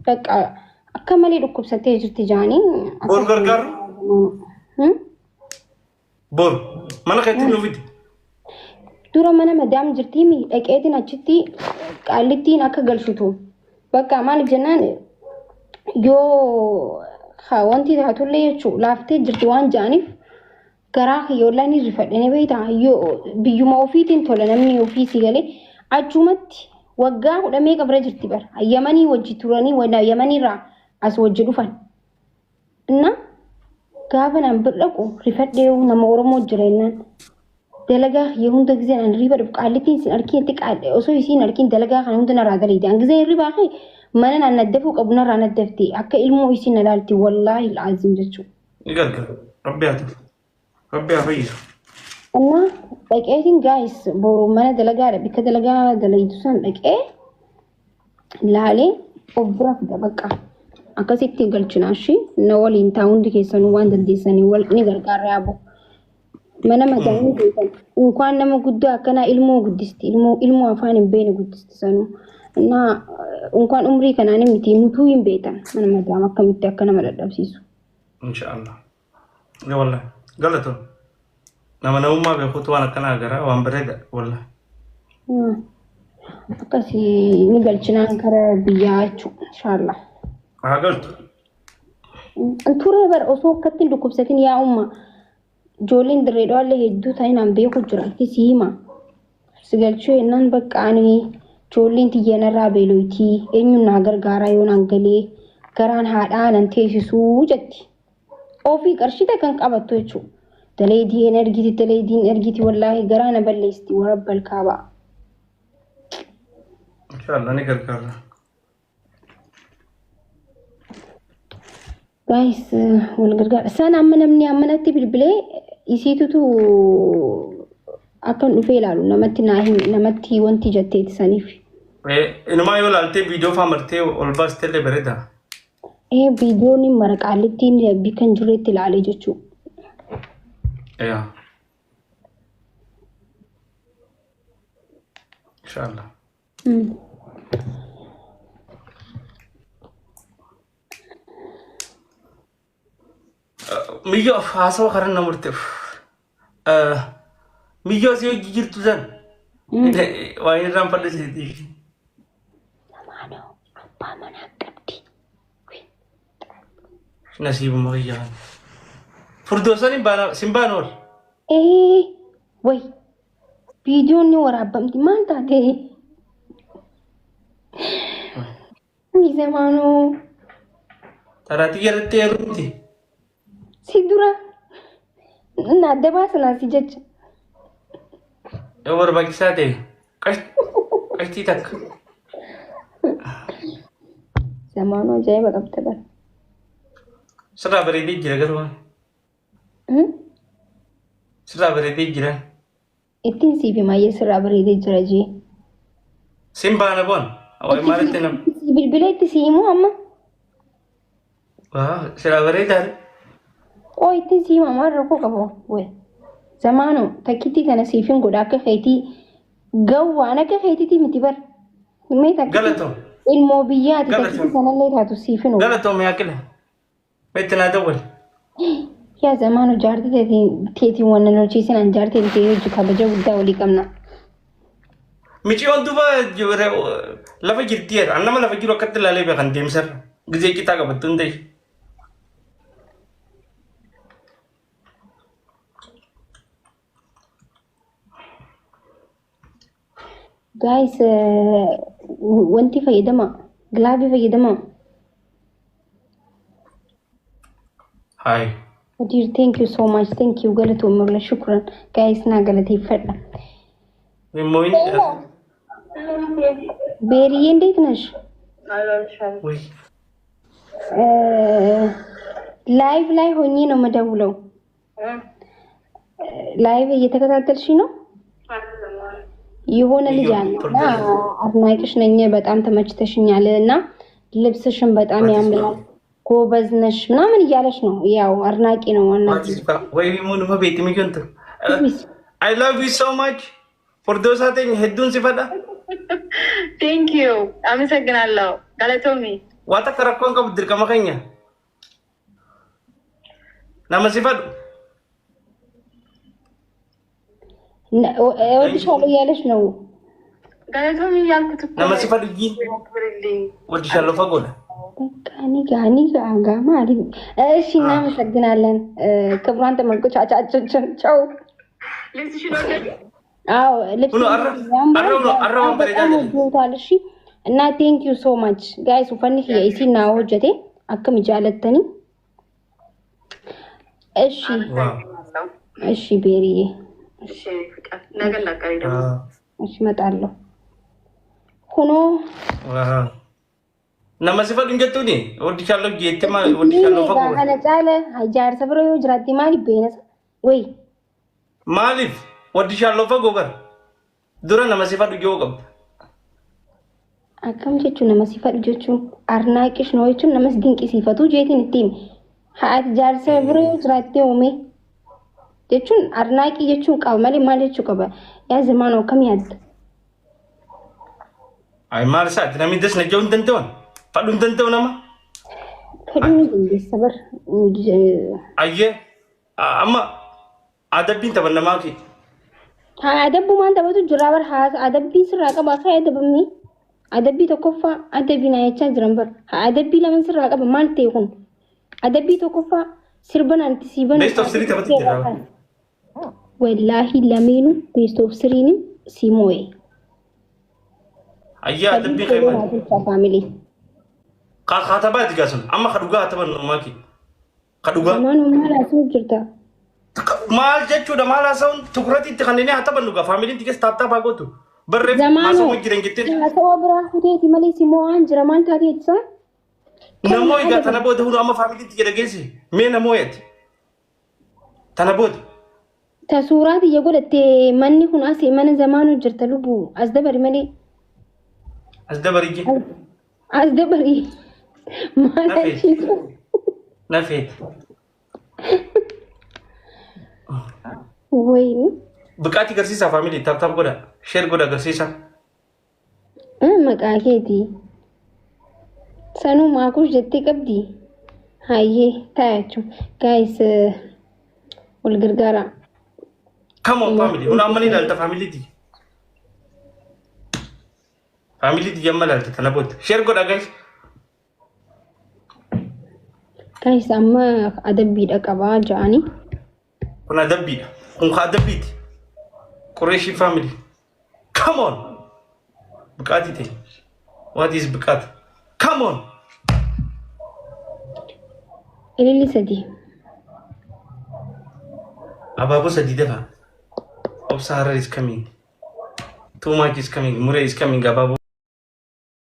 Bakka akka malee dhukkubsattee jirti jaanii. Boru gargaaru? Boru mana keetti nu fidi. Dura mana madaam jirtiimi dhaqeetiin achitti qaallittiin akka galchitu. Bakka maaliif jennaan yoo wanti taatullee jechuun laaftee jirti waan ja'aniif garaa kiyya wallaahi ni rifadhe ni beektaa yoo biyyuma ofiitiin tola namni ofii si galee achumatti waggaa kudha meeqa bira jirti bara Yamanii wajji turanii Yamaniirraa as wajji dhufan. Inna gaafa naan bira dhaqu rifadhee nama Oromoo jira jennaan dalagaa kiyya hunda giseen an riba dhufu qaallittiin isin arkiin itti qaadhe osoo isiin arkiin dalagaa kana hunda narraa daleeyte an giseen ribaa kee mana naan naddafuu qabu narraa naddafte akka ilmoo isiin na laalti wallaahi al'aazim jechuudha. Ni gargaara. Rabbi haa ta'u. Rabbi haa fayyisu. Inna dhaqeetiin gaayis boru mana dalagaadha bikka dalagaa dalaytu san dhaqee laalee of bira fida bakka akkasitti galchina ishii na waliin ta'a hundi keessanuu waan dandeessanii wal ni gargaarra yaaboo. Mana madaa'in beekan unkaan nama guddaa akkanaa ilmoo guddisti ilmoo ilmoo afaan hin beekne guddisti sanuu. Innaa unkaan umrii kanaan miti nutuu hin beekan mana madaa'am akkamitti akka nama dadhabsiisu. Inshaallah. Ya wallahi. Galatoon. Nama namummaa beekuutu waan akkanaa agarra waan bareeda wallahi. Akkasii ni galchinaan kara biyyaa jechuudha inshaallah. Haa galtu. Turee bara osoo akkatti hin dhukkubsatin yaa umma ijoolleen dirree dhawaallee hedduu ta'inaan beeku jira itti si hima. Si galchuu jennaan bakka ani ijoolleen tiyya narraa beeloytii eenyuun naa gargaaraa yoo naan galee garaan haadhaa nan teessisuu jetti. Ofii qarshii takka hin qabattu jechuudha. Daleedii hin ergiti daleedii hin ergiti wallaahi garaa na balleessiti warabbal kaabaa. Inshaallah ni gargaarra. Guys, wal gargaara. Isaan amma namni ammanatti bilbilee isiitutu akkan dhufee ilaalu namatti naa himi namatti wanti jetteeti saniif. Inumaa yoo ilaaltee viidiyoo faa martee ol baastee illee bareeda. Viidiyoon mara qaallittiin bakka hin jirretti ilaalee jechuudha. Yaa. Inshaallah. Miyyoo haasawa karan na murte. Miyyoo si hojii jirtu san. Waan irraan fadhisiiti. Namaanoo abbaa manaa qabdi. Nasiibuma kiyya kana. Furdoosan hin baana sin baana ol. Way viidiyoon ni waraabamti maal taate? Wi zamaanoo Taraatii jalatti heerumti. si dura na adda baasanaa si jecha. Yoo barbaachisaa ta'e qashtii takka. Zamaanoo ajaa'iba qabda bara. Sirraa bareedee jira garuu. Sirraa bareedee jira. Ittiin siif himayyee sirraa bareedee jira jee. Sin baana boon. Maalitti nam. Bilbila itti si himuu amma. Sirraa bareedaa. Oo ittiin si hima maal rakkoo qabu wee. Zamaanoo takkittii kana siif hin godha akka keetii gawwaan akka keetiitii miti bar. Mee takkittii Galatoom. ilmoo biyyaati Galatoom. takkittii sanallee taatu siif hin godha. Galatoom yaaqila. Meetti naa dawwal. Yaa zamaanoo jaartii teetiin waan nan hojjeessin an jaartii teetii hojii kabaja guddaa walii qabna. Miciyoon duuba lafa jirti jedha. An nama lafa jiru akkatti ilaalee beekan deemsarra. Gizee citaa qabattu hin ta'e. Guys, wanti fayyadama gilaabii fayyadama. Hayi. Kadir, thank you so much. Thank you. Galatoomurla. Shukran. Guys, naa galateeffadha. Immoo ቤሪዬ እንዴት ነሽ? ወይ ላይቭ ላይ ሆኜ ነው የምደውለው። ላይቭ እየተከታተልሽ ነው? የሆነ ልጅ አለ እና አድናቂሽ ነኝ፣ በጣም ተመችተሽኛል እና ልብስሽን በጣም ያምራል፣ ጎበዝ ነሽ ምናምን እያለች ነው። ያው አድናቂ ነው አድናቂ። ወይ ሙሉ ቤት የሚገንቱ I love you so much. Furdoosaa teenya hedduun si fadha. Thank you. አመሰግናለሁ። Galatoomi. Waa takka rakkoon qabu dirqama keenya. Nama si fadhu. እወድሻለሁ እያለች ነው። Galatoomi እያልኩት እኮ Nama si fadhu ijji. አክብርልኝ። ወድሻለሁ fagoodha. በቃ እኔ ጋ እኔ ጋ ጋ ማለት እሺ፣ እናመሰግናለን። ክቡራን ተመልካቾቻችን ቻው። ልብስሽን ወደድሽ? አዎ ልብስ Kuno arra arra uno arra waan በጣም bareedaa jedhe. ወዶታል። እሺ እና thank you so much guys, uffanni kiyya isin naa hojjete akkami jaalattanii? እሺ። Wow. አመሰግናለሁ። እሺ ቤሪዬ። እሺ የኔ ፍቅር፣ ነገ እንዳትቀሪ ደግሞ። እሺ እመጣለሁ። ሁኖ Wow. Nama si fadhu hin jettuuni. ወድሻለሁ jettee maal ወድሻለሁ fagoodha. Kana caala jaarsa bira yoo jiraatte maaliif beena ወይ? Maaliif ወድሻለሁ fagoo bara. Dura nama si fadhu yoo qabda. Akkam jechuun nama si fadhu jechuun አድናቂሽ ነው jechuun namas dinqisiifatu jeetiin itti himi. Haati jaarsa bira yoo jiraatte uume jechuun አድናቂ jechuun qaba malee maal jechuu qaba? Yaa zamaanoo akkam yaadda? Ay maal isaati namni das na jedhu hin danda'an. Fadhu hin danda'u nama. Fedhuu ni dandeessa bar. Ayyee amma adabbiin taphannamaa kee. Haa adabbumaan taphatu jira bar, haa adabbii sirraa qaba akka adabamni. Adabbii tokkoffaa adabbii naa jechaa jiran bar. Haa adabbii lama sirraa qaba, maal ta'e kun? Adabbii tokkoffaa sirba naan itti sii banu. Best of three taphatu jira. Wallaahi lameenuu best of three si moo'e. Ayyee adabbii kee maali? Family. Kaatabaati gaa sun amma ka dhugaa haa taphannu kee. Ka dhugaa. Zamaanuu maal haasa'u jirta? Maal jechuudha, maal haasa'uun tukurati itti kanneen haa taphannu gaa faamiliin keessa tap tap haa gootu. Barreef Zamaanuu haasawuu jiran jettee. haasawa biraa kuteeti malee si moo'aan jira, maal taateeti isaa? Namoo egaa tana booda hunu amma faamiliin tiyya dhageesse mee namoo yaati. Tana booda. Ta suuraa tiyya godhatte manni kun as mana zamaanuu jirta lubbuu as dabari malee. As dabari je. As dabari. Maal Nafeeti. achiisu? Nafeeti. Wayini. Biqaatii agarsiisaa faamilii, tap tap godha. Share godha agarsiisaa. Maqaa keeti. Sanuu maakush jettee qabdi. Hayyee ta'a jechuun. Guys, wal gargaara. Come on family. Hunu amma ni ilaalta faamiliiti. Faamiliiti amma ilaalta tana booda. Share godha guys. Guys, amma adabbiidha qabaa ja'anii. Kun adabbiidha. Kun ka adabbiiti. Qureeshii family. Come on. Biqaatii ta'e. What is biqaat? Come on. Ililli sadii. Abaaboo sadii dafa. Obsa Harar is coming. Too much is coming. Mure is coming. Abaaboo.